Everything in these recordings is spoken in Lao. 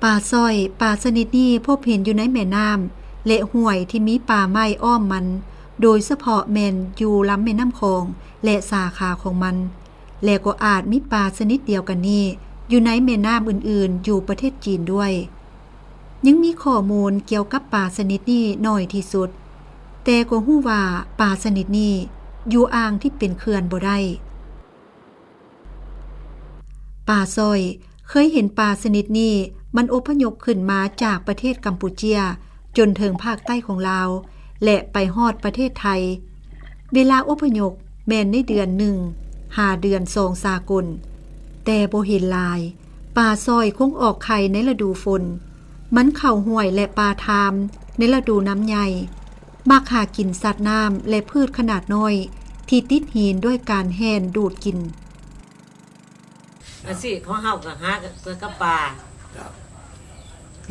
ປາສ້ອຍ, ປາຊະນິດນີ້ພົບເຫັນຢູ່ໃນແມ່ນ້ຳ ແລະ ຫ້ວຍທີ່ມີປ່າໄມ້ອ້ອມມັນ, ໂດຍສະເພາະແມ່ນຢູ່ລຳແມ່ນ້ຳຂອງ ແລະ ສາຂາຂອງມັນ, ແລະ ກໍອາດມີປາຊະນິດດຽວກັນນີ້ຢູ່ໃນແມ່ນ້ຳອື່ນໆຢູ່ປະເທດຈີນດ້ວຍ. ຍັງມີຂໍ້ມູນກ່ຽວກັບປາຊະນິດນີ້ໜ້ອຍທີ່ສຸດ, ແຕ່ກໍຮູ້ວ່າປາຊະນິດນີ້ຢູ່ອ່າງທີ່ເປັນເຂື່ອນບໍ່ໄດ້. ປາສ້ອຍ ເຄີຍເຫັນປາຊະນິດນີ້ ມັນອົບພະຍົບຂຶ້ນມາຈາກປະເທດກຳປູເຈຍ ຈົນເຖິງພາກໃຕ້ຂອງລາວ ແລະ ໄປຮອດປະເທດໄທ. ເວລາອົບພະຍົບແມ່ນໃນເດືອນໜຶ່ງ ຫາເດືອນສອງສາກົນ, ແຕ່ບໍ່ເຫັນຫຼາຍ. ປາສ້ອຍຄົງອອກໄຂ່ໃນລະດູຝົນ. ມັນເຂົ້າຫ້ວຍ ແລະ ປ່າທາມໃນລະດູນ້ຳໃຫຍ່. ມັກຫາກິນສັດນ້ຳ ແລະ ພືດຂະໜາດນ້ອຍທີ່ຕິດຫີນດ້ວຍການແຫ່ນດູດກິນ. ອາຊີບຂອງເຮົາກໍຫາເກີດກັບປ່າ.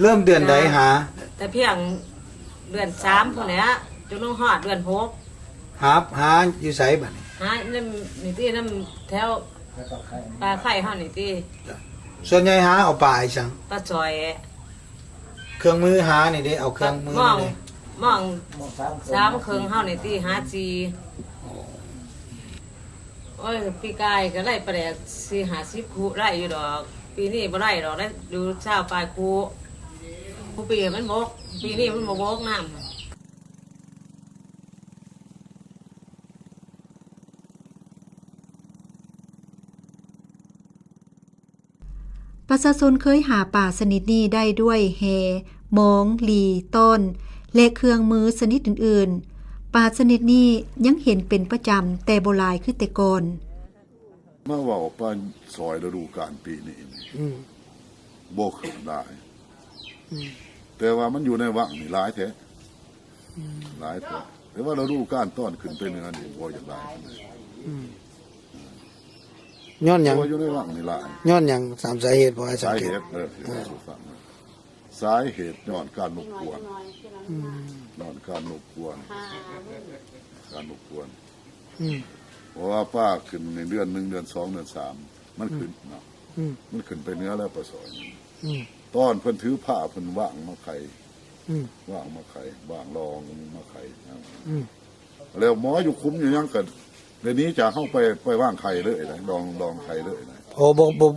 ເລີ່ມເດືອນໃດຫາ? ແຕ່ພຽງເດືອນສາມພຸ້ນແຫຼະ ຈົນຮອດເດືອນຫົກ. ຫາ ຫາຢູ່ໃສບັດນີ້? ຫານຳນີ້ຕິ ນຳແຖວປ່າໄຂ່ເຮົານີ້ຕິ. ສ່ວນໃຫຍ່ຫາເອົາປາອີ່ຫຍັງ? ປາສ້ອຍ. ເຄື່ອງມືຫານີ້ເດ້ ເອົາເຄື່ອງມືນີ້ເດ້. ມອງ ມອງສາມເຄິ່ງເຮົານີ້ຕິ ຫາສີ່. ໂອ້ຍ ປີກາຍກໍໄດ້ປາແດກສີ່ຫ້າສິບຄຸໄດ້ຢູ່ດອກ. ປີນີ້ບໍ່ໄດ້ດອກ ໄດ້ຢູ່ຊາວປາຍຄຸ. ຄຸປີມັນບົກ ປີນີ້ມັນບໍ່ບົກນ້ຳ. ປະຊາຊົນເຄີຍຫາປາຊະນິດນີ້ໄດ້ດ້ວຍແຫ, ມອງ, ຫຼີ່, ຕ້ອນ ແລະ ເຄື່ອງມືຊະນິດອື່ນໆ. ປາຊະນິດນີ້ຍັງເຫັນເປັນປະຈຳ ແຕ່ບໍ່ຫຼາຍຄືແຕ່ກ່ອນ. ມາເວົ້າປາຊອຍລະດູການປີນີ້ນີ້ ອືມ ບໍ່ຂຶ້ນຫຼາຍ. ອືມ ແຕ່ວ່າມັນຢູ່ໃນວັງນີ້ຫຼາຍແທ້. ອືມ ຫຼາຍແທ້ ແຕ່ວ່າລະດູການຕອນຂຶ້ນໄປເໜືອນີ້ບໍ່ຢາກຫຼາຍປານໃດ. ອືມ ຍ້ອນຫຍັງ? ເພາະວ່າຢູ່ໃນວັງນີ້ຫຼາຍ. ຍ້ອນຫຍັງ? ສາມສາເຫດບໍ່? ສາເຫດ ເອີ ຊິເວົ້າສູ່ຟັງ. ສາເຫດຍ້ອນການລົບກວນ. ອືມ ຍ້ອນການລົບກວນ ການລົບກວນ. ອືມ ເພາະວ່າປາຂຶ້ນໃນເດືອນໜຶ່ງ ເດືອນສອງ ເດືອນສາມ ມັນ ອືມ ຂຶ້ນເນາະ. ອືມ ມັນຂຶ້ນໄປເໜືອແລ້ວປາຊອຍ. ອືມ ຕອນເພິ່ນຖືພາເພິ່ນວາງມາໄຂ່. ອືມ ວາງມາໄຂ່ ວາງລອງມາໄຂ່. ອືມ ແລ້ວໝໍຢູ່ຄຸ້ມຢູ່ຫຍັງກໍໄດ້ໜີຈາກເຮົາໄປ ໄປວາງໄຂ່ເລີຍນະ ດອງ ດອງໄຂ່ເລີຍນະ. ໂອ້ ບໍ່ ບໍ່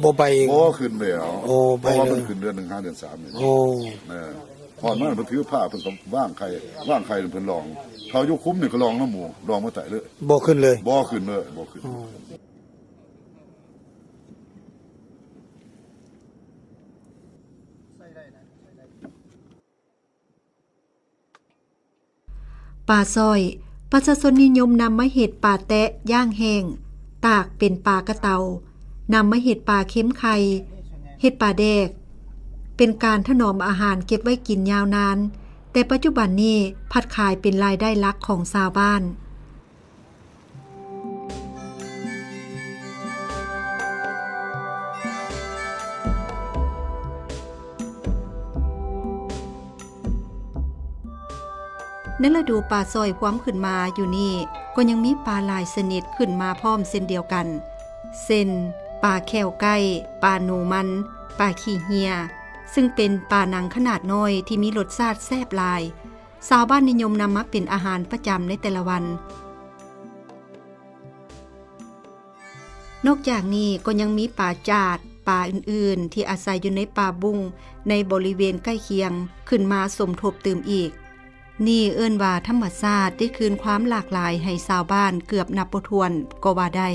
ບໍ່ໄປ. ບໍ່ຂຶ້ນແລ້ວ. ໂອ້ ໄປເລີຍ. ເພາະວ່າເພິ່ນຂຶ້ນເດືອນໜຶ່ງຫາເດືອນສາມນີ້. ໂອ້ ເອີ ຮອດມາເພິ່ນຖືພາເພິ່ນກໍວາງໄຂ່ ວາງໄຂ່ເພິ່ນລອງ. ເຮົາຢູ່ຄຸ້ມນີ້ກໍລອງນຳໝູ່ ລອງມາໃຕ້ເລີຍ. ບໍ່ຂຶ້ນເລີຍ. ບໍ່ຂຶ້ນເລີຍ ບໍ່ຂຶ້ນ. ອໍ ປາຊອຍ ປະຊາຊົນນິຍົມນຳມາເຮັດປາແຕະ ຍ່າງແຫ້ງ, ຕາກເປັນປາກະເຕົາ, ນຳມາເຮັດປາເຄັມໄຂ່, ເຮັດປາແດກ, ເປັນການຖະໜອມອາຫານເກັບໄວ້ກິນຍາວນານ, ແຕ່ປັດຈຸບັນນີ້ພັດຂາຍເປັນລາຍໄດ້ຫຼັກຂອງຊາວບ້ານ. ໃນລະດູປາຊອຍຮວມຂຶ້ນມາຢູ່ນີ້ ກໍຍັງມີປາຫຼາຍຊະນິດຂຶ້ນມາພ້ອມເຊັ່ນດຽວກັນ ເຊັ່ນ ປາແຂ້ວໄກ້, ປາໜູມັນ, ປາຂີ້ເຫື່ອ, ຊຶ່ງເປັນປາໜັງຂະໜາດນ້ອຍທີ່ມີລົດຊາດແຊບຫຼາຍ. ຊາວບ້ານນິຍົມນຳມາເປັນອາຫານປະຈຳໃນແຕ່ລະວັນ. ນອກຈາກນີ້ກໍຍັງມີປາຈາດ, ປາອື່ນໆ ທີ່ອາໄສຢູ່ໃນປ່າບຸ້ງໃນບໍລິເວນໃກ້ຄຽງ ຂຶ້ນມາສົມທົບຕື່ມອີກ. ນີ້ເອີ້ນວ່າທຳມະຊາດໄດ້ຄືນຄວາມຫຼາກຫຼາຍໃຫ້ຊາວບ້ານເກືອບນັບບໍ່ຖ້ວນກໍວ່າໄດ້.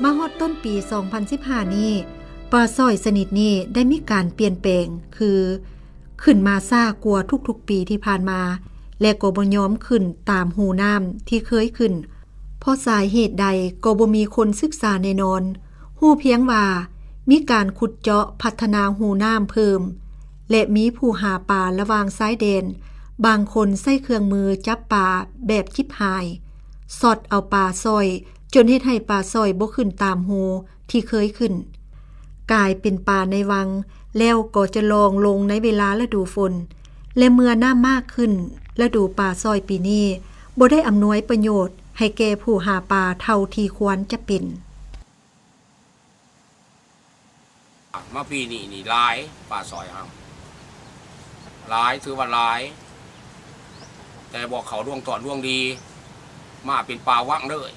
ມາຮອດຕົ້ນປີສອງພັນສິບຫ້ານີ້, ປາຊອຍຊະນິດນີ້ໄດ້ມີການປ່ຽນແປງ, ຄື ຂຶ້ນມາຊ້າກວ່າທຸກໆປີທີ່ຜ່ານມາ ແລະ ກໍບໍ່ຍອມຂຶ້ນຕາມຮູນ້ຳທີ່ເຄີຍຂຶ້ນ. ເພາະສາເຫດໃດກໍບໍ່ມີຄົນສຶກສາແນ່ນອນ, ຮູ້ພຽງວ່າມີການຂຸດເຈາະພັດທະນາຮູນ້ຳເພີ່ມ ແລະ ມີຜູ້ຫາປາລະຫວ່າງຊາຍແດນ ບາງຄົນໃຊ້ເຄື່ອງມືຈັບປາແບບຈິບຫາຍ, ຊັອດເອົາປາຊອຍ ຈົນເຮັດໃຫ້ປາຊອຍບໍ່ຂຶ້ນຕາມຮູທີ່ເຄີຍຂຶ້ນ, ກາຍເປັນປາໃນວັງ ແລ້ວກໍຈະລ່ອງລົງໃນເວລາລະດູຝົນ ແລະ ເມື່ອນ້ຳມາກຂຶ້ນ, ລະດູປາຊອຍປີນີ້ບໍ່ໄດ້ອຳນວຍປະໂຫຍດໃຫ້ແກ່ຜູ້ຫາປາເທົ່າທີ່ຄວນຈະເປັນ. ມາປີນີ້ນີ້ຫຼາຍ ປາຊອຍເຮົາຫຼາຍ ຖືວ່າຫຼາຍ ແຕ່ບໍ່ເຂົ້າດວງຕອນດວງດີ ມາເປັນປາວັງເລີຍ.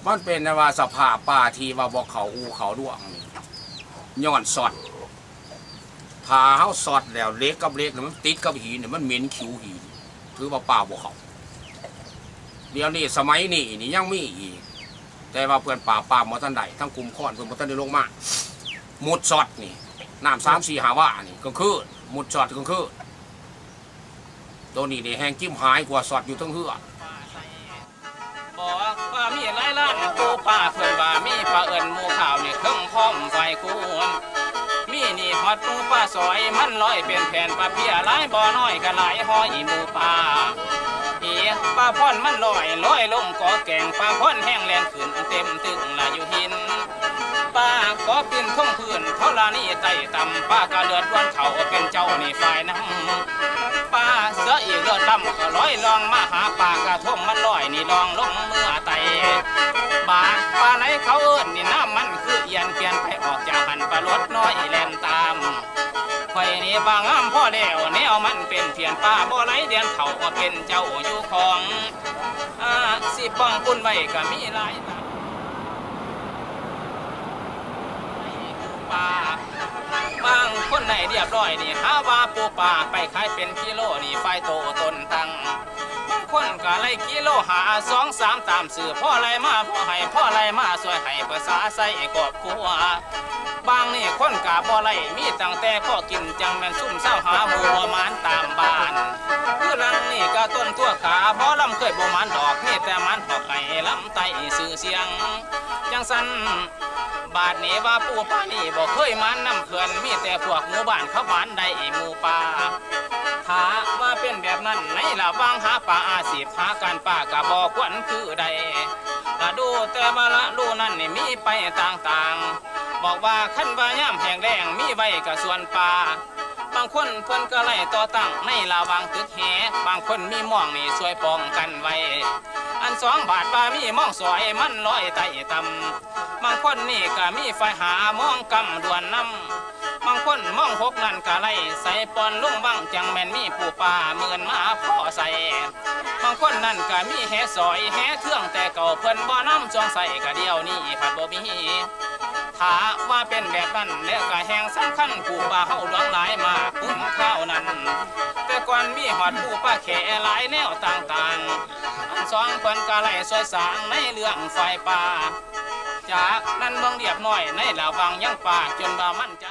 ມັນເປັນແນວວ່າສະພາບປາທີ່ວ່າບໍ່ເຂົ້າອູ່ເຂົ້າດວງນີ້ ຍ້ອນຊັອດ. ຖ້າເຮົາຊັອດແລ້ວ ເຫຼັກກັບເຫຼັກນີ້ມັນຕິດກັບຫີນນີ້ ມັນເໝັນຂິວຫີນ ຖືວ່າປາບໍ່ເຂົ້າ. ດຽວນີ້ສະໄໝນີ້ນີ້ຍັງມີອີກ ແຕ່ວ່າເພິ່ນປາບປາມບໍ່ທັນໄດ້ ທັງກຸ່ມຄອນເພິ່ນບໍ່ທັນໄດ້ລົງມາ. ມຸດຊັອດນີ້ ນ້ຳສາມສີ່ຫ້າວານີ້ ກາງຄືນ ມຸດຊັອດກາງຄືນ. ໂຕນີ້ນີ້ແຮ່ງຈິ້ມຫາຍກວ່າຊັອດຢູ່ເທິງເຮືອ. ບອກວ່າມີຫຼາຍລ້ານປູປາ ເພິ່ນວ່າມີປາເອີ້ນໝູ່ຂາວນີ້ເຄິ່ງພ້ອມໄຟຄູນ. ມີນີ້ຮອດປູປາຊອຍ ມັນລອຍເປັນແຜ່ນ ປາເພຍຫຼາຍບໍ່ນ້ອຍ ກະຫຼາຍຮ້ອຍໝູ່ປາ. ອີປາພອນມັນລອຍ ລອຍລົງກໍແກ່ງ ປາພອນແຮ່ງແລ່ນຂຶ້ນ ເຕັມຕຶງລະຢູ່ຫີນ. ປາກໍປິ່ນທົ່ງພື້ນ ທໍລະນີໄຕ່ຕ່ຳ ປາກະເລືອດລວນເຂົ້າ ເປັນເຈົ້ານີ້ຝ່າຍນຳ. ປາເສືອອີກເລືອດລຳ ກໍລອຍລ່ອງມາຫາ ປາກະທົງມັນລອຍນີ້ລ່ອງລົງເມືອໄຕ. ບາດປາໄຫຼເຂົາເອີ້ນນີ້ ນ້ຳມັນຄືອຽນ ປ່ຽນໄປອອກຈາກຫັ້ນ ປາຫຼົດນ້ອຍແລ່ນຕາມ. ຂ້ອຍນີ້ວ່າງາມພໍແລ້ວ ແນວມັນເປັນພຽນ ປາບໍ່ໄຫຼແລ່ນເຂົ້າ ເປັນເຈົ້າຢູ່ຂອງ. ອາ ຊິປ້ອງປຸ້ນໄວ້ກະມີຫຼາຍ ບາງຄົນໄດ້ລຽບຮ້ອຍນີ້ ຫາວ່າປູປາໄປຂາຍເປັນກິໂລນີ້ ຝ່າຍໂຕຕົນຕັ້ງ. ບາງຄົນກະໄດ້ກິໂລຫ້າ ສອງສາມຕາມຊື່ ພໍໄດ້ມາພໍໃຫ້ ພໍໄດ້ມາຊ່ວຍໃຫ້ປະຊາໃຊ້ຄອບຄົວ. ບາງນີ້ຄົນກະບໍ່ໄດ້ ມີຕັ້ງແຕ່ພໍກິນ ຈັ່ງແມ່ນຊຸມຊາວຫາໝູ່ມານຕາມບ້ານ. ຄືຫຼັງນີ້ກະຕົ້ນຕົວຂາ ໝໍລຳເຄີຍບໍ່ມານດອກ ມີແຕ່ມານຮອກໄກ່ລຳໄຕ້ຊື່ສຽງ. ຈັ່ງຊັ້ນບາດນີ້ວ່າປູປານີ້ບໍ່ເຄີຍມານນຳເພື່ອນ ມີແຕ່ພວກໝູ່ບ້ານເຂົາມານໄດ້ໝູ່ປາ. ຖ້າວ່າເປັນແບບນັ້ນ ໃນລະຫວ່າງຫາປາ ອາຊີບຫາການປາກະບໍ່ຄວນຄືໃດ. ລະດູແຕ່ລະລະດູນັ້ນນີ້ມີໄປຕ່າງໆ ບອກວ່າຄັນວ່າຍາມແຫ້ງແລ້ງ ມີໄວ້ກະສວນປາ. ບາງຄົນເພິ່ນກະໄດ້ກໍ່ຕັ້ງໃນລະຫວ່າງຕຶກແຫ ບາງຄົນມີມອງນີ້ຊ່ວຍປ້ອງກັນໄວ້. ອັນສອງບາດວ່າມີມອງຊອຍ ມັນລອຍໄຕ່ຕ່ຳ. ບາງຄົນນີ້ກະມີໄຟຫາມອງກຳດ່ວນນຳ. ບາງຄົນມອງຫົກນັ້ນກະໄດ້ໃສ່ປ່ອນລົງວັງ ຈັ່ງແມ່ນມີປູປາໝື່ນມາພໍໃສ່. ບາງຄົນນັ້ນກະມີແຫຊອຍແຫເທືອງ ແຕ່ເກົ່າເພິ່ນບໍ່ນຳຊ່ວງໃຊ້ ກະດຽວນີ້ພັດບໍ່ມີ. ຖ້າວ່າເປັນແບບນັ້ນແລ້ວກະແຮ່ງສຳຄັນ ປູປາເຮົາຫຼວງຫຼາຍມາກຸ້ມຄາວນັ້ນ. ແຕ່ກ່ອນມີຮອດປູປາແຂ້ຫຼາຍແນວຕ່າງໆ. ອັນສອງເພິ່ນກະໄດ້ຊ່ວຍສ້າງໃນເລື່ອງໄຟປ່າ. ຈາກນັ້ນເມືອງລຽບນ້ອຍໃນລະຫວ່າງຍັງປ່າ ຈົນວ່າມັນຈະ